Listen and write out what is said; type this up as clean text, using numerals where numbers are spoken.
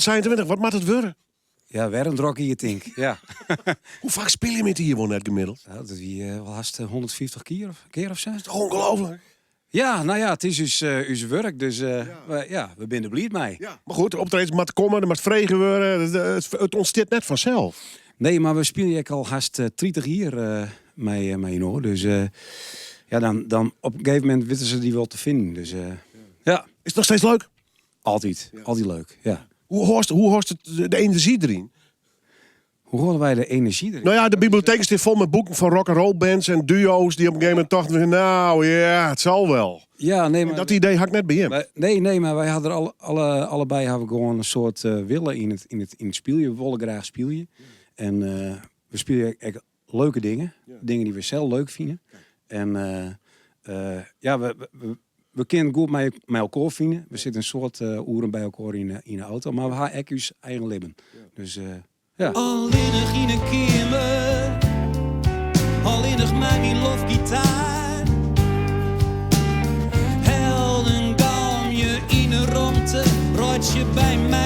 2026, wat moat it wurde? Ja, wer in drok jier tink. Ja. Hoe faak spylje jim it jier wol net gemiddeld? Ja, dat wie wol hast 150 kear of sa. Dat is toch ongelooflijk? Ja, nou ja, it is ús, ús wurk, dus we, ja, we binne der bliid mei. Ja. Mar goed, de optredens moatte komme, der moat frege wurde. It ûntstiet net fansels. Nee, mar we spylje ek al hast 30 jier mei mei inoar. Dus ja, dan, dan op in gegeven momint witte se dy wol te finen. Dus ja. Is it noch steeds leuk? Altyd, altyd leuk, ja. Hoe hâldst, hoe hâldst de enerzjy deryn? Hoe hâlde wy de enerzjy deryn? Nou ja, de biblioteek stiet fol mei boeken fan rock'n'roll bands en duo's dy't op in gegeven momint tochten, nou ja, it sil wol. Ja, nee, mar dat idee ha ik net by jim. Nee, nee, mar wy hawwe der alle, allebei hawwe gewoan in soart wille yn it spyljen. We wolle graach spylje. En we spylje ek leuke dingen. Dingen dy't we sels leuk fine. En ja, we kinne goed mei elkoar fine. We sitte in soad oeren by elkoar yn de auto, mar we hawwe ek ús eigen libben. Dus ja. Allinnich yn 'e keamer, allinnich mei myn loftgitaar. Helden galmje yn 'e romte, reitsje by my.